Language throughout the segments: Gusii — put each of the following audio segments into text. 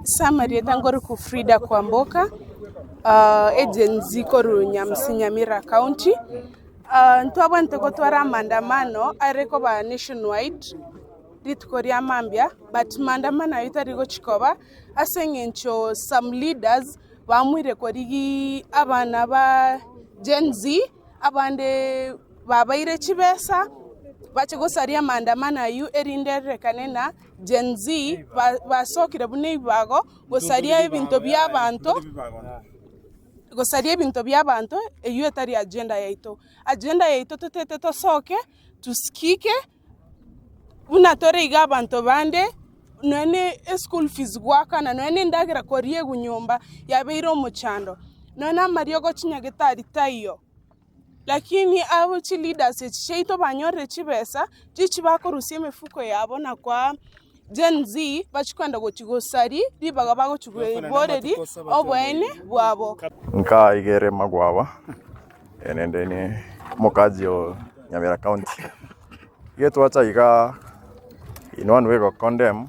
Ase amarieta nkorokwa Frida Kwamboka, Gen Z korwa Nyamusi Nyamira County. Ntwabwenerete gotwara amaandamano are koba nation wide rituko ria mambia, but maandamano ayio tari gochi koba ase eng'encho some leaders baamuire korigia abana ba Gen Z, abande babaire chibesa bache gosaria amaandamano ayio erinde erorekane ng'a Gen Z basokire buna ebibago gosaria ebinto bi'abanto, gosaria ebinto bi'abanto eyio etari agenda yaito. Agenda yaito totete tosoke, tusikike, buna tore iga abanto bande, nonye na eschool fees goakana, nonye na endagera koriegwa nyomba yabeire omochando, nonye na amariogo chinyagetari taiyo. Lakini abwo chileaders echi chiaito banyorire chibesa, chichi bakorusia emefuko yabo na koa Gen Z bachie kogenda gochia gosaria ribaga bagochia koeboreria oboene bwabo. Nkaigere magwagwa naende ni omokazi o Nyamira county. Iga twacha igaa in one way go condemn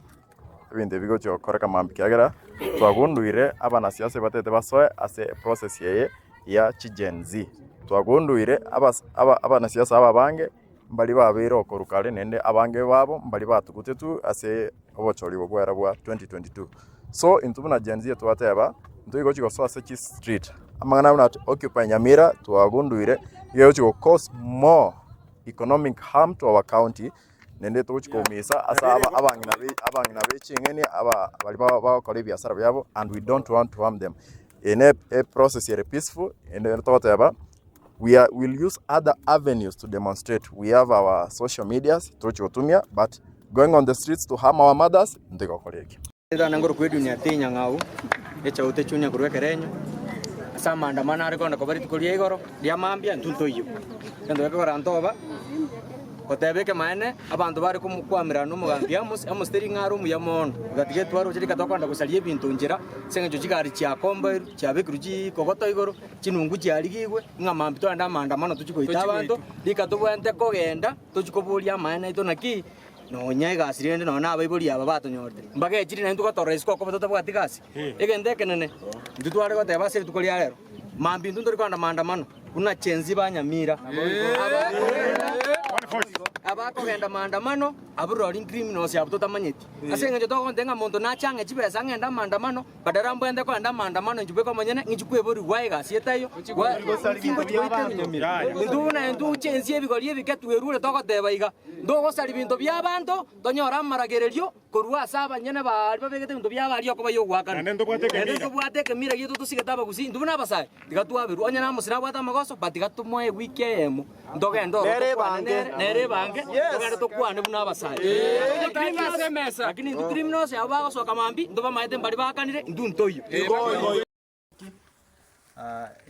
ebinto ebi bigochia gokoreka mambia ekiagera twagunduire abanasiasa batete basoe ase eprocess eye ya chi Gen Z. Twagunduire abas aba abanasiasa aba abange mbaria babeire okorwa kare naende abange babo mbaria batugutetwe ase obochori obo bwera bwa 2022. So intwe buna Gen Z twateba, intwe igochi gosoa ase chistreet, amang'ana buna occupy Nyamira twagunduire, iga egochi go cause more economic harm to our county. Naende togochia koumisa ase aba abang'ina be abang'ina be ching'eni aba baria ba bagokora ebiasara biabo and we don't want to harm them. Eye ne eprocess ere peaceful ende togoteba we are will use other avenues to demonstrate, we have our social medias togochia gotumia but going on the streets to harm our mothers ntigokora ekio. Ritang'ani nkorokwa Edwin Atieno Nyang'au, echaute Junior korwa ekerenyo, ase amaandamano are kogenda koba rituko ria igoro ria mambia intwe ntoiyo. Egento gekogera ntoba, goteba ekemaene, abanto bare komokwamera nomogambi Amos, Amos teri ng'a are omuya mono, gatiga etwaroche rika tokogenda gosaria ebinto nchera, ase eng'encho chigari chiakomboirwe, chiabekirwe chikogoto igoro, chinungu chiarigigwe, ng'a mambia togende amaandamano tochie goita abanto, rika tobwenerete kogenda tochie koboria amaene aito naki. Nonya egasi rende nonya nabaibori aba batonyorete, mbagechire naintwe gotorora isiko okoba totabwati gasi. Egento ekenene intwe tware goteba ase rituko ria rero, mambia intwe ntori kogenda maandamano buna Gen Z ba Nyamira. Abakogenda maandamano abwo rori criminals abwo totamanyeti. Ase eng'encho togontebia ng'a monto nache ang'e chibesa ng'ende amaandamano, Badala mbwente kogenda amaandamano inche bweka omonyene, ng'inche kweborigwa egasi etaiyo, inki ngochia goiterwa nyamira. Intwe buna intwe gochia ense y'ebigori ebike twerure togoteba iga, ntogosaria binto bi'abanto, tonyore amaragererio korwa ase abanyene baria babegete ebinto biabo aria okoba y'ogoakana. Naende ntobwate ekemira giaito tosigete abagusii, intwe buna abasae, tiga twaberwe, onye Amos nabwate amagoso, but tiga tomoe ewiki eyemo. Ntogende ororo tokwane nere, nere ebange, togende tokwane buna abasae. Lakini intwe criminals abwo bagosoka mambia, ntobamaete mbari bakanire, intwe ntoiyo.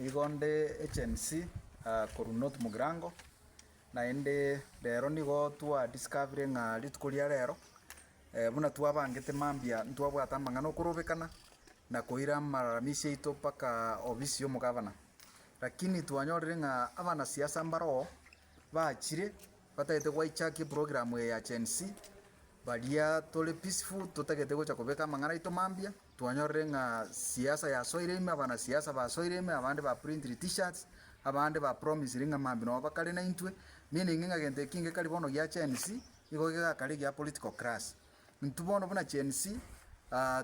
Igo nde HNC korwa North Mugirango, naende rero nigo twa discover ng'a rituko ria rero, buna twabangete mambia ntwabwate amang'ana okorobekana, na koira amalalamishi aito mpaka ofisi ya omogavana. Lakini twanyorire ng'a abanasiasa mbaroo bachire batagete gwaichakia eprogram eye ya Gen Z, baria tore peaceful totagete gocha kobeka amang'ana aito mambia, twanyorire ng'a siasa yasoire ime, abanasiasa basoire ime, abande ba printire t-shirts, abande ba promisire ng'a mambia nabo bakare naintwe, meaning ng'a gento eki ngekari bono gia Gen Z, nigo gegakare egia political class. Intwe bono buna Gen Z,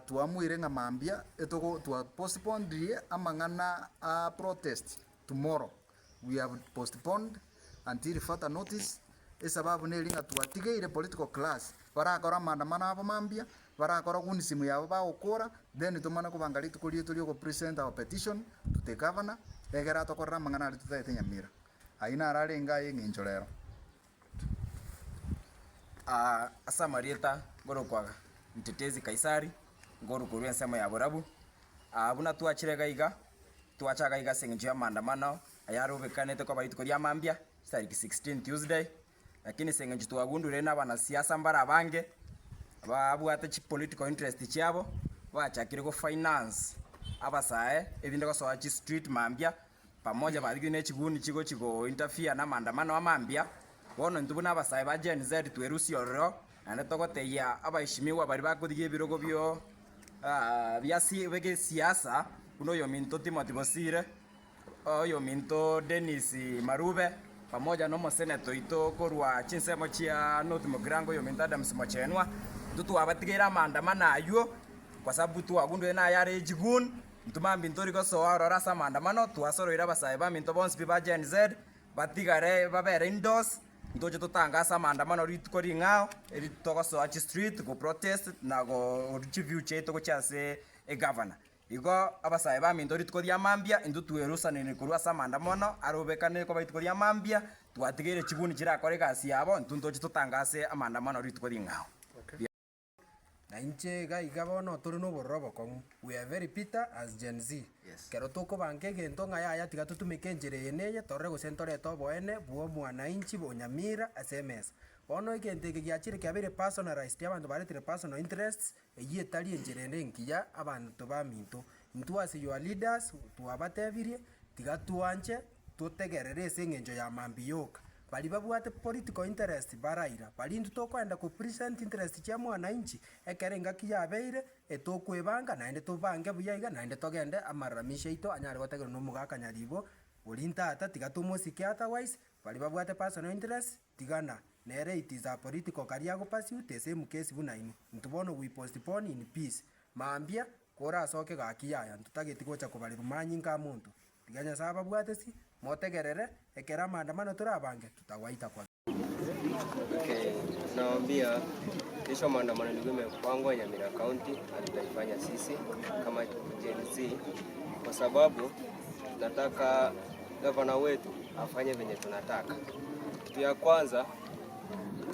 twamuire ng'a mambia etogo twa postponed amang'ana a protest tomorrow, we have postponed until further notice, esababu neri ng'a twatigeire political class barakore amaandamano abo mambia, barakora gunisim yabo bagokora, then tomane kobanga rituko riaito ria ogopresent our petition to the governor, egere atokorere amang'ana aria totagete Nyamira. Ayio naro arenge aye eng'encho rero. Ase amarieta nkorokwa Mtetezi Kaisari, nkorwa korwa ensemo ya Borabu. Buna twachire iga iga, twacha iga iga ase eng'encho y'amaandamano ayarobekanete koba rituko ria mambia, chitariki 16 Tuesday, lakini ase eng'encho twagundure na abanasiasa mbare abange, babwate chipolitical interest chiabo, bachakire gofinance abasae erinde gosoa chistreet mambia. Pamoja barigwe ne chiguni chigochi go interfere namandamano amambia, bono intwe buna abasae ba Gen Z twerusie ororo, naende togotebia abaheshimiwa baria bakorigia ebirogo bio. bia gesiasa buna oyominto Timothy Bosire, oyominto Dennis Marube, pamoja na omoseneta oito korwa chinsemo chia North Mugirango oyominto Adams Mochenwa, intwe twabatigeire amaandamano aywo kwa sababu twagundire naye are echigun, intwe mambia ntori gosoa ororo ase amaandamano, twasoroire abasae baminto bonsi pi ba Gen Z, batigare babere indoors, ntoche totange ase amaandamano rituko ring'ao, eri togosoa chistreet go protest na go chiview chiaito gochia ase egavana. Igo abasae baminto rituko ria mambia, intwe twerusanire korwa ase amaandamano arobekane koba rituko ria mambia, twatigeire chiguni chirakore egasi yabo, intwe ntoche totange ase amaandamano rituko ring'ao. Na inche iga iga bono tore na obororo obokong'u, we are very bitter as Gen Z. Ekero tokobanga egento ng'a yaya tiga totumeke enchera eye na eye torore gose ntorete oboene bwa omwananchi o Nyamira ase emesa. Bono egento eke giachire kiabeire personalized, abanto baretire personal interests, eyio etari enchera ere engiya abanto baminto. Intwe as your leaders twabatebirie, tiga twanche totegerere ase eng'encho ya mambia yoka. Baria babwate political interest baraira, baria intwe tokoenda ko present interest chia mwananchi, ekero engaki yabeire, etokwebanga naende tobange buya iga naende togende amararamisho aito anyare gotegerwa na omogaka Nyaribo, oria ntata tiga tomosike otherwise, baria babwate personal interest, tigana nere it is a political career ago pursue the same case buna inwe. Intwe bono we postpone in peace. Mambia, korasoke gaki yaya, ntotageti gocha kobarerwa manyinga a monto. Tiga Nyasae ababwate si, motegerere, ekero amaandamano torabange, tutawaita kwa. Okay, nawaambia kesho maandamano ilikuwa imepangwa Nyamira County na tutaifanya sisi kama Gen Z kwa sababu nataka gavana wetu afanye venye tunataka. Kitu ya kwanza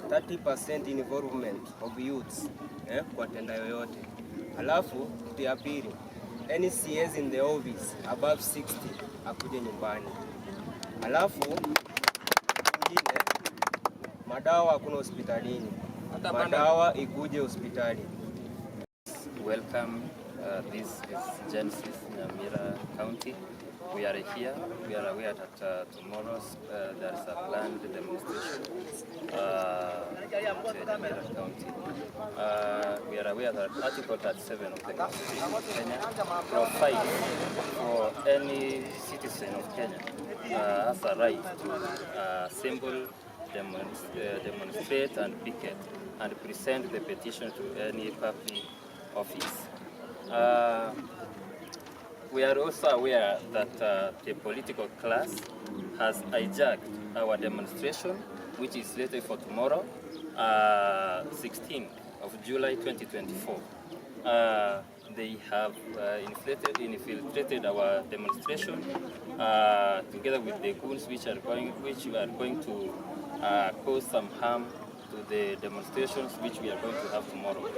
30% involvement of youths eh, kwa tenda yoyote. Alafu kitu ya pili any CS in the office above 60 akuje nyumbani. Alafu ingine madawa hakuna hospitalini, madawa ikuje hospitali. Welcome. This is Genesis Nyamira County. We are here. We are aware that tomorrow there is a planned demonstration at Nyamira County. We are aware that Article 37 of the Constitution of Kenya provides for any citizen of Kenya has a right to assemble, demonstrate and picket and present the petition to any public office. We are also aware that the political class has hijacked our demonstration, which is slated for tomorrow, 16th of July 2024. They have infiltrated our demonstration together with the goons which are going to cause some harm to the demonstrations which we are going to have tomorrow.